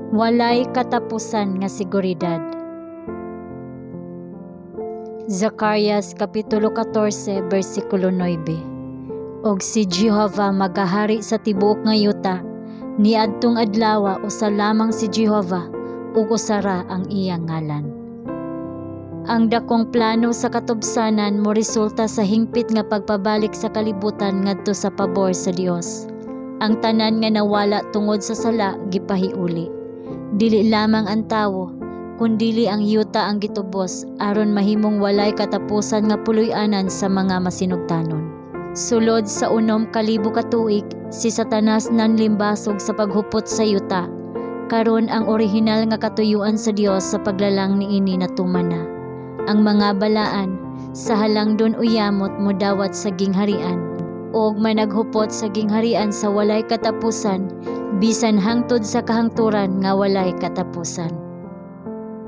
Walay katapusan nga seguridad. Zacarias Kapitulo 14 bersikulo 9. Og si Jehova magahari sa tibuok nga yuta, niadtong adlawa usa lamang si Jehova ug usa ra ang iyang ngalan. Ang dakong plano sa katubsanan mo resulta sa hingpit nga pagpabalik sa kalibutan ngadto sa pabor sa Dios. Ang tanan nga nawala tungod sa sala gipahiuli. Dili lamang ang tawo, kundili ang yuta ang gitubos aron mahimong walay katapusan nga puloy-anan sa mga masinugtanon. Sulod sa 6000 ka tuig, si Satanas nanlimbasog sa paghupot sa yuta. Karon ang orihinal nga katuyuan sa Dios sa paglalang niini natuman na. Ang mga balaan sa halangdon o yamot modawat sa gingharian ug managhupot sa gingharian sa walay katapusan bisan hangtod sa kahangturan nga walay katapusan.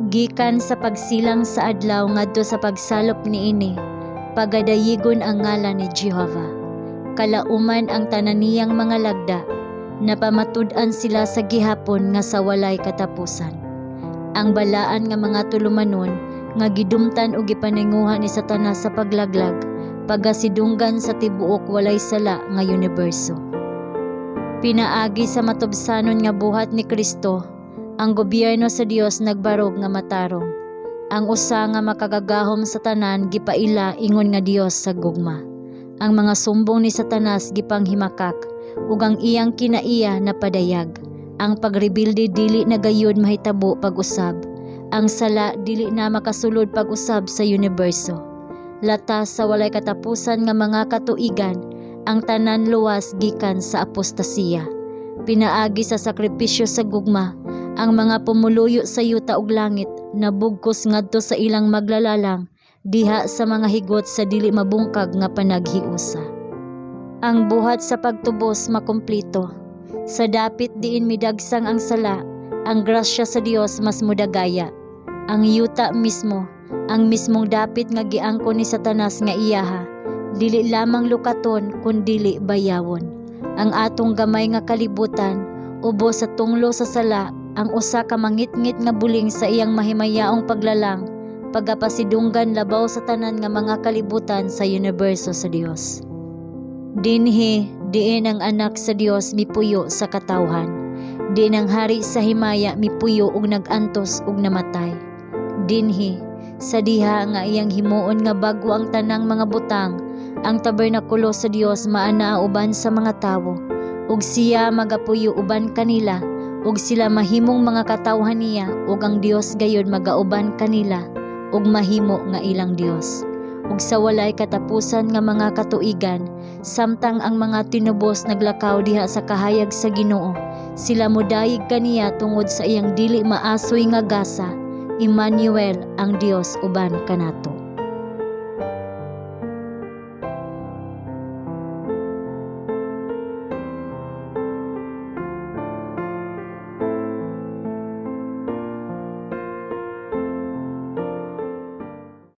Gikan sa pagsilang sa adlaw ngadto sa pagsalop niini, pagadayigon ang ngalan ni Jehova. Kalauman ang tanan niyang mga lagda, napamatud-an sila sa gihapon nga sa walay katapusan. Ang balaan nga mga tulumanon nga gidumtan og gipaninguha ni Satanas sa paglaglag, pagasidunggan sa tibuok walay sala nga uniberso. Pinaagi sa matubsanon nga buhat ni Kristo, ang gobyerno sa Dios nagbarog nga matarong. Ang usa nga makagagahom sa tanan gipaila ingon nga Dios sa gugma. Ang mga sumbong ni Satanas gipanghimakak ug ang iyang kinaiya napadayag. Ang pagrebelde dili na gayud mahitabo pag-usab. Ang sala dili na makasulod pag-usab sa uniberso. Latas sa walay katapusan nga mga katuigan, ang tanan luwas gikan sa apostasiya. Pinaagi sa sakripisyo sa gugma, ang mga pumuluyo sa yuta ug langit nabugkos ngadto sa ilang maglalalang diha sa mga higot sa dili mabungkag nga panaghiusa. Ang buhat sa pagtubos makumplito. Sa dapit diin midagsang ang sala, ang grasya sa Dios mas mudagaya. Ang yuta mismo, ang mismong dapit nga giangkon ni Satanas nga iyaha, dili lamang lukaton kundili bayawon. Ang atong gamay nga kalibutan, ubos sa tunglo sa sala, ang usa ka mangitngit nga buling sa iyang mahimayaong paglalang, pagapasidunggan labaw sa tanan nga mga kalibutan sa uniberso sa Dios. Dinhi, diin ang anak sa Dios mipuyo sa katawhan. Diin ang hari sa himaya mipuyo ug nag-antos ug namatay. Dinhi, sa diha nga iyang himuon nga bag-o ang tanang mga butang, ang tabernakulo sa Dios maanaa uban sa mga tawo, ug siya magapuyo uban kanila, ug sila mahimong mga katawhan niya, ug ang Dios gayud magauban kanila, ug mahimo nga ilang Dios. Ug sa walay katapusan nga mga katuigan, samtang ang mga tinubos naglakaw diha sa kahayag sa Ginoo, sila modayeg kaniya tungod sa iyang dili maasoy nga gasa, Emmanuel, ang Dios uban kanato.